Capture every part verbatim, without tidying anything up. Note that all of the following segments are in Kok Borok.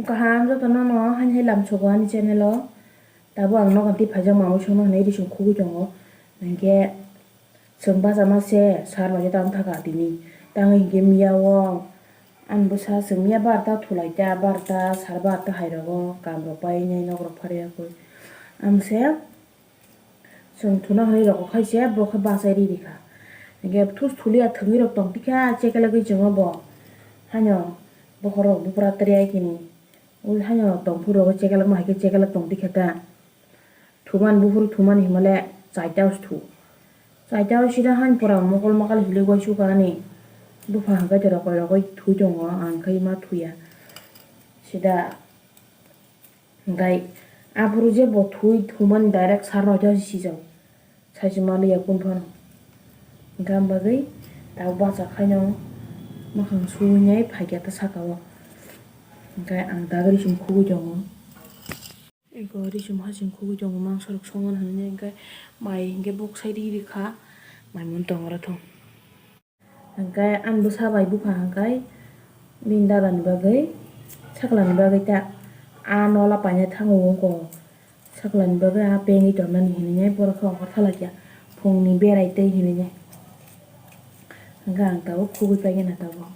Kaham jotono no haini hai lamsogo ani channel o. Tabuk ang nogo tei phaijak mamwi songno hinwi rising khugwi tongo. Hinkhe chwng bachama se sar bai tang thaka tini. Tangwi hinkhe miya o ani bwsa chwng miya barta thulai ta, barta sar barta hai rogo kam rok pai nai nok rok phari ya koi. Ang se Chwng thuna hwnwi rwkha khaise, bo khe bachai ri rikha. Hinkhe thus thulia thwngwi rok tong tikha, chekelagwi chwngno bo. Haino bokhorok bupra tere ai kini. Ui haino tongphuru rok chekelagma hai khe chekelag tong tikha ta. Thuman buphuru thuman himale chaita os thu. Chaita os sida hain pura mokol mokol hilik uaisukha ani. Bupha hwnkhe rokoi rokoi thui tongo, ang khe ma thuya. Sida. Hinkhe aphuru je bo thui thumani direct sar rok ja sijak. Saisi manliya kung phano. Hinkhe ang bagwi tabuk bachak khaino mwkhang suinai phaikha ta saka o. Hinkhe ang dak risum khugwi tongo. Eko risum hasing khugwi tongo mangsa rok songmani hinwi hinkhe mai hinkhe buk sai ri rikha mai mun tongora thung. Hwnkhe ani bwsa bai bupha hwnkhe bini dadani bagwi, sakla ni bagwi ta a nola paina thango wngkho. Sakla ni bagwi a pengwi tongmani hinwi borok khe ongkhor thala khe phungni berai tei hinwi. Hwnkhe ang tabuk khugwi paigwna tabuk.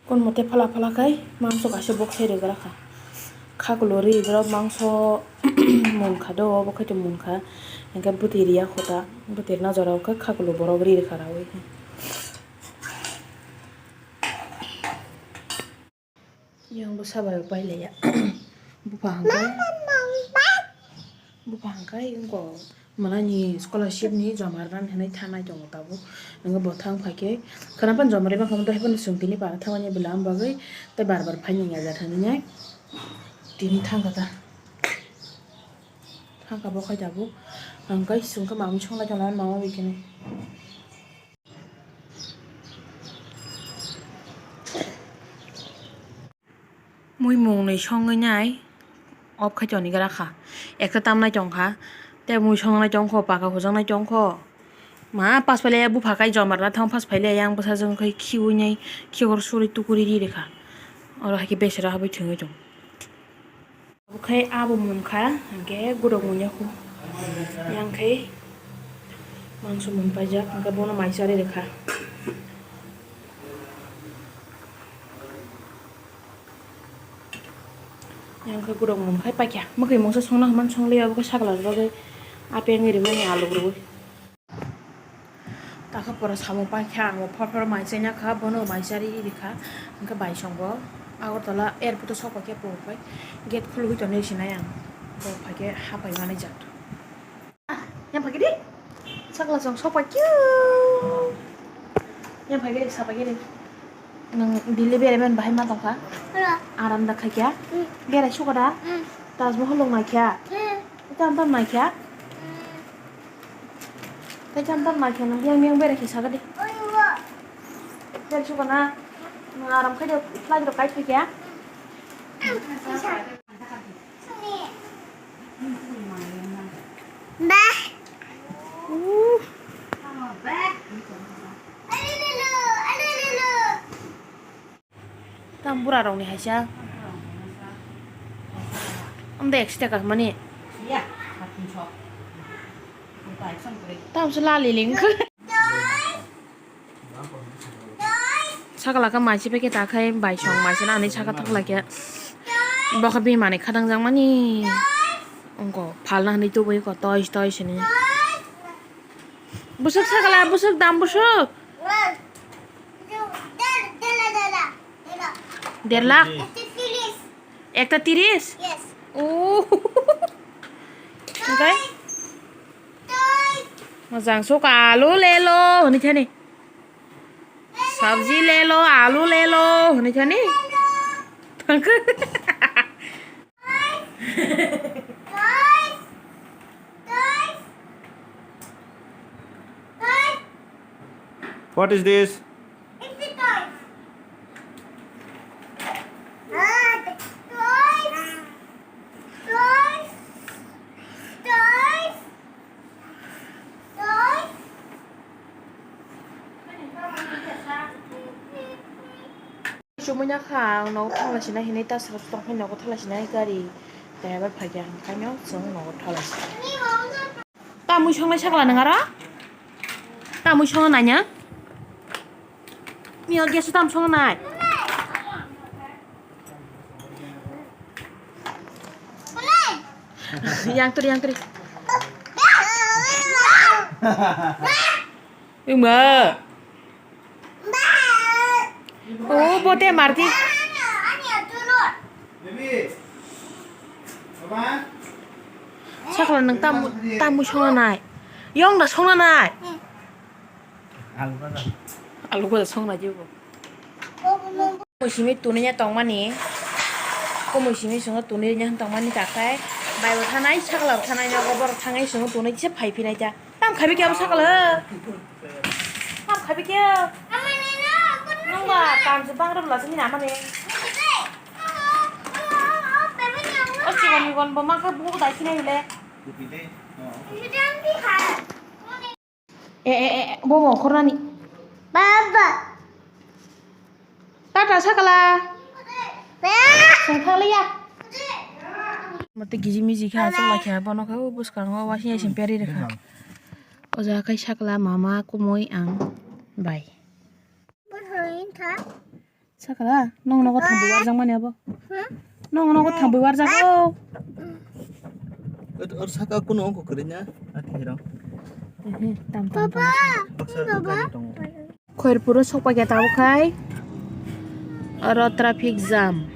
Kon mote phala phala khai mangso kaisa bok sai rwgra kha. Khakulo ri rwgra mangso munkha do, obo khai to munkha. Hinkhe bwtwi riya kho ta, bwtwi rwna jora o khe khakulo borok ri rwkha rawi khe. Yang bwsa bai pai laiya. Bupha hwnkhe, bupha hwnkhe wngkho manani scholarship ni joma rwna hinwi thanai tongo tabuk. Hwnkhe bo thang phaikhe khwnaphano joma rwmani khamwi dahai phano chwng tini para thangmani bwla, am bagwi tei bar bar phaini ya jat hinwi nai tini thangkha ta. Thangkha bo khai tabuk. Hwnkhe chwngkhe mamwi songlai tonglai mama bai khe nai. Mui mung nwi songwi nai off khai toni gra kha. Ekta tamnai tong kha. Tei mui songnai tong kho, paka hujaknai tong kho. Ma pas phaile bupha kai joma rwna thang pas phaile yang bwsajwk khai khiui nai khikhor suri tukuri ri rikha. Oro hai khe besero habwi thwngwi tong. Obo khai abo mun kha, hwnkhe gurok mun yakho. Yang khai mangso mun paijak, hwnkhe bono mai charwi rwkha. Yang khai gurok mun khai paikha. Mwkhwi mungsa songna hwnmani songliya, obo khai sakla rwgwi apeng rimani alok rwgwi. Takha pora samung paikha, ang bo phor phor mai chaina kha, bono mai charwi rikha. Hwnkhe bai song bo Agartala airport o sok paikhe, bo bai gate khulugwi tonwi sinai ang. Bo phaikhe hapai manwi jak. Ah, yang phaikhe di. Sakla song sok paikhe. Yang phaikhe di, sa paikhe di. Nwng Delhi berai mani bahai ma tongkha? Aram da khaikha? Berai suka da? Taj Mahal rok naikha? Tam tam naikha? Tei jam tam naikhe nang yang yang berai khe saga de. Berai suka na. Nang aram khai de flight rok kai phaikha. Ba. Tam bura rok ni haisa. Amda extra ka mani. Tam se lali ling. Sakala ka mai se peke ta khai bai song mai se na ani saka thok lai khe. Bokha bini mani khadang jang mani. Ongko phalna hinwi tubui ko toys toys hinwi. Busuk sakala busuk dam busuk. Der lakh? Ekta tiris? Oh. Oke. Mojang sok alu lelo, hwnwi thani. Sabji lelo, alu lelo, hwnwi thani. What is this? Chumui no kha ang nogo thangla sinai hinui ta sra tong phai nogo thangla sinai gari driver phaikha hwnkhai no chwng nogo thangla sinai. Tamui songnai sakla nwng aro? Tamui songna nanya? Mio gas tam songnai. Yang turi, yang turi. Ima. Oh, bote marti. Sakla nwng tamu, tamu songnai. Yong da songnai. Alu bhaja songnai jibo. Kumui simi tuni ya tongmani. Kumui simi songo tuni ya tongmani takhai. Bai bo thanai, sakla bo thanai, nogo borok thangai songo tuni kisa phai phinai ta. Tam khabi khe abo sakala. Tam khabi khe. Nung ba tam se bangra bwla se mina mani. O chikon mikon bo ma khe bugo dai sinai hile. E, e, e, bo bo khornani. Baba. Tata sakala. Sengkhaliya. Mate giji miji khe achuk lai kha bono khe o bwskango waising yaising peri rwkha. O jaga khe sakla mama kumui ang bai. Sakala nong nogo thangwi warjak mani abo. Nong nogo thangwi warjak o. Or saka kuno ongko kwrwi na ati hirang. Tam tam tam. Baksa dukani tongo. Khairpuro sokpaikha tabuk khai oro traffic jam.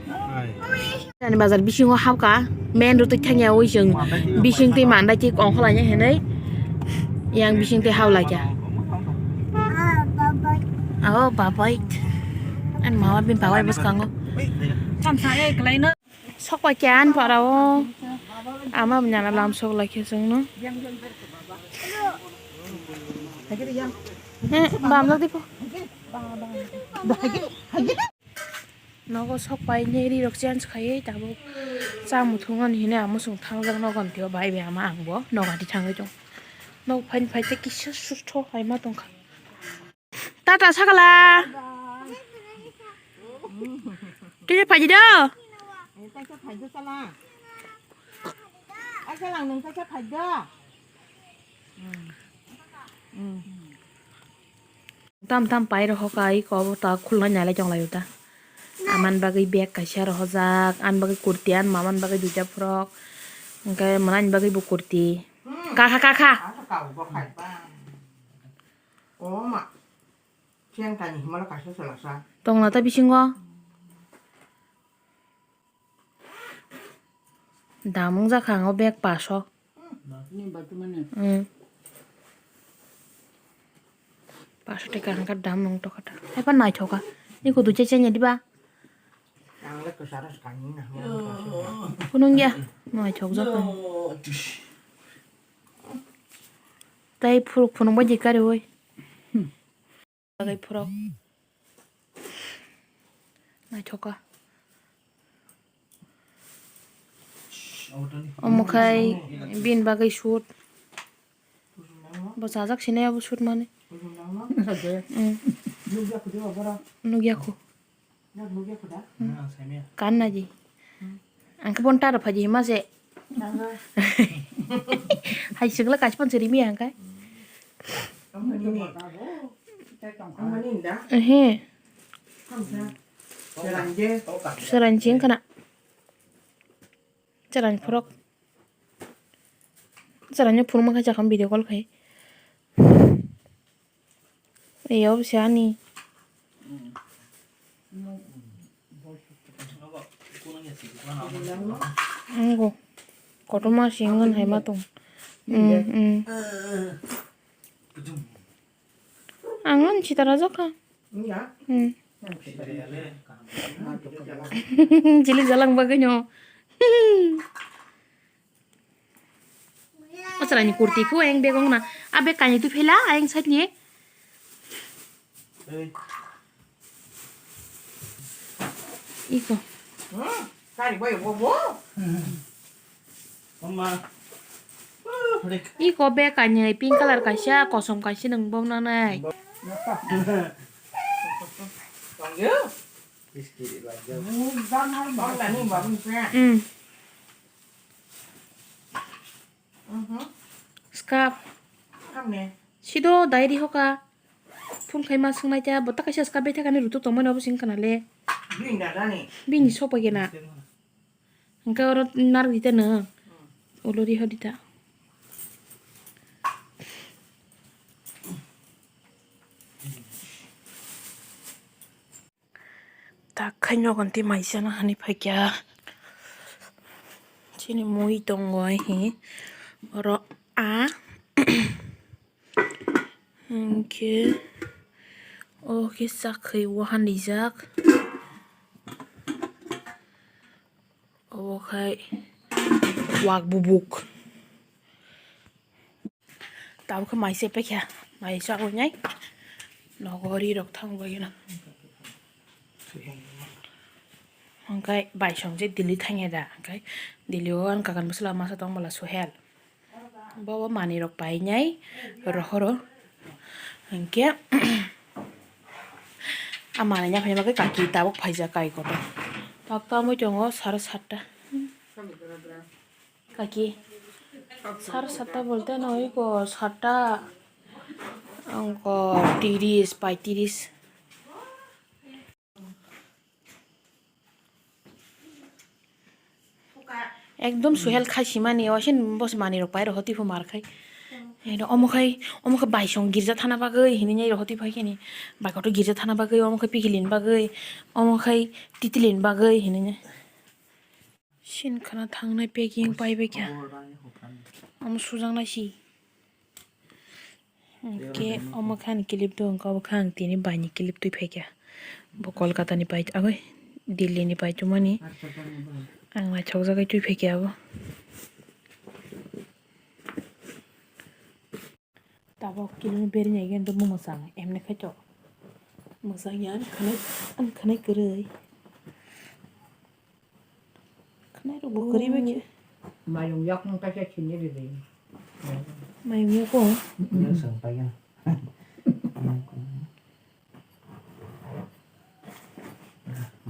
Jani bazar bisingo habkha, main road thangya oi chwng bising twi mandai twi ongkhorlainai hinwi yang bising twi hablaikha. Oh, babai. Ani mama bini babai bwskango. Sokpaikha ani para o. Ama bini ana lam sok laikha chwngno. Eh, bamjak di po. Nogo sokpai neri rok change khaiwi tabuk chamung thung ani hinwi ang muchung thangjak nogo ani twi o bai bai ama ang bo nogo ani thangwi tong. Nog phaini phai tei kisa sustho hai ma tongkha. Tata sakala. Kisa phaidi do. Ai salang nung kisa phaidi do. Tam tam pai rohor kai ko bo ta khulna nyalai tong lai uta. Aman bagwi bag kaisa rohorjak, an bagwi kurti, an maman bagwi duita frock, hwnkhe mwnani bagwi bo kurti. Kakha, kakha. Tongna ta bisingo. Dam wngjakha ang o bag paso. Hmm. Paso teka hwnkha dam wng tokha ta. Haiphano naithokha. Iko duicha chenya diba? Phunung ya. Naithokjak ang. Tai phuruk phunung bai di kari oi. Bagwi phurok. Naithokha. Omo khai bini bagwi shoot. Bo chajak sinai abo shoot mani. Mm. Nukya kho. Kan naji. Ang khe bon taro phaji hima se. Hai sikla kachpan seri mi ang kai. Ehe. Seran jing kana. Seran phurok. Seran ni phurma kha jakam video call khai. Tei obo se ani. Wngo. Kotorma se wngwi hai ma tong. Mm, mm. Ang ani sita rajak kha. Hmm. Chili jalang bagwi no. O chwraini kurti khe ayang bag wngna. A bag kainwi twi phela ayang side ni. Iko. Hmm, kari bai bo bo. Mama. Iko bag kainwi pink colour kaisa, kosom kaisa nwng bo nanai. Thank you. Hmm. Scarf. Sido diary hoka. Phone khai ma swngnai ta, bo ta kaisa scarf bethakani rutuk tongmani obo sing khna le. Bini sok pai gena. Hwnkhe oro narwk di ta nwng. Ulo riho di ta. Tak khaino gonti maisana hani phaikya. Chini mui tongo ahi. Oro a. Hinkhe o khe chakhwi wahan rijak. Obo khai wak bubuk. Tabuk khe mai se pekha, mai chagwi nai. Nogo ri rok thang bagwi no. Hwnkhe baisong je Delhi thangya da, hwnkhe Delhi o ani kakan bwsla masa tong bwla Sohel. Bo bo manwi rok painai rohoro. Hwnkhe a manwi ya phaima khe kaki tabuk phaijak kai kotor. Tabuk tamwi tongo sare satta. Kaki. Sare satta bolte no iko satta, angko tiris, paitiris. Ekdom Sohel khai simani, osin bos manwi rok pai rohor twi pho mar khai. Eno omo khai, omo khai baisong girja thana bagwi hinwi nai rohor twi phai khe ni. Baikhoto girja thana bagwi, omo khai pikilin bagwi, omo khai titilin bagwi hinwi nai. Sin khana thangnai packing pai bai kha. Omo sujaknai si. Hwnkhe omo khan clip do, hwnkhe obo kha ang tini baini clip twi phaikha. Bo Kolkata ni pai, aboi Delhi ni pai tongmani. Ang naithokjagwi twi phaikha abo. Tabok kilo ni beri nai gendo mwsang, emni khai to. Mwsang ya, ani khanai, ani khanai kwrwi. Khnai rok bo kwrwi bai khe. Mayung yakung kaisa sini ridi. Mayung yakung? Yang sang payan.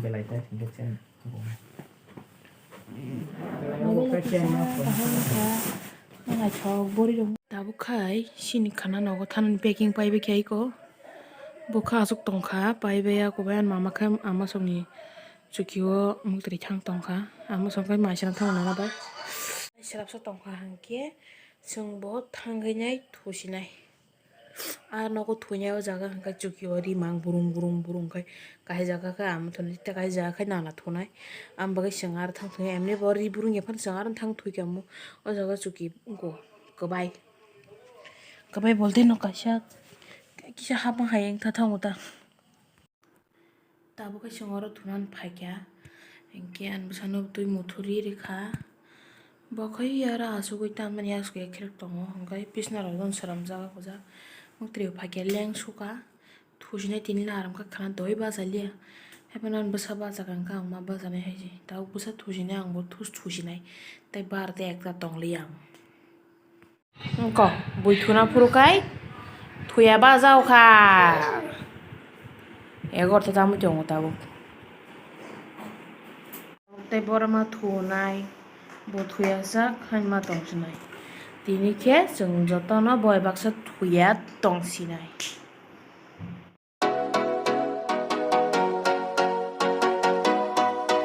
Belai ta sini chen. Tabuk khai sini khana nogo thanani packing pai bai khe aiko. Bo kha aswk tongkha, pai bai ya, kubai ani mama khe ama songni chukio muktwi thang tongkha, ama song khe mai srang thang nana bai. Srapsa tongkha hwnkhe chwng bo thangwi nai thusinai. A nogo thuinai o jaga hwnkhe chukio rimang burung burung burung khai, kaisa jaga khe ama thunai, tei kaisa jaga khe nana thunai. Am bagwi chwng aro thang thunai, emni bo ri burung ya phano chwng aro thang thuikha mo. O jaga chuki wngkha kwbai. Kwbai bolte no kaisa, kisa hapma hai wngtha thango ta. Tabuk khe chwng oro thunan phaikha, hinkhe ani bwsano twi muthuri rikha. Bo khe aro asugwi tamani asugwi khirok tongo, hinkhe bisna rok joto swnamjak o jaga. Muktwi phaikhe leng sukha, thusinai tini laram kha khana doi bachaliya. Haiphano ani bwsa bachakha, hinkhe ang ma bachanai hai se. Tabuk bwsa thusinai ang bo thus thusinai. Tei bar tei ekta tongliya ang. Wngkha, bui thuna phuru khai thuya bajao kha. Egorta tamo tongo tabuk. Tei boroma thunai, bo thuya jak hai ma tongsinai. Tini khe chwng jotono boi baksa thuya tongsinai.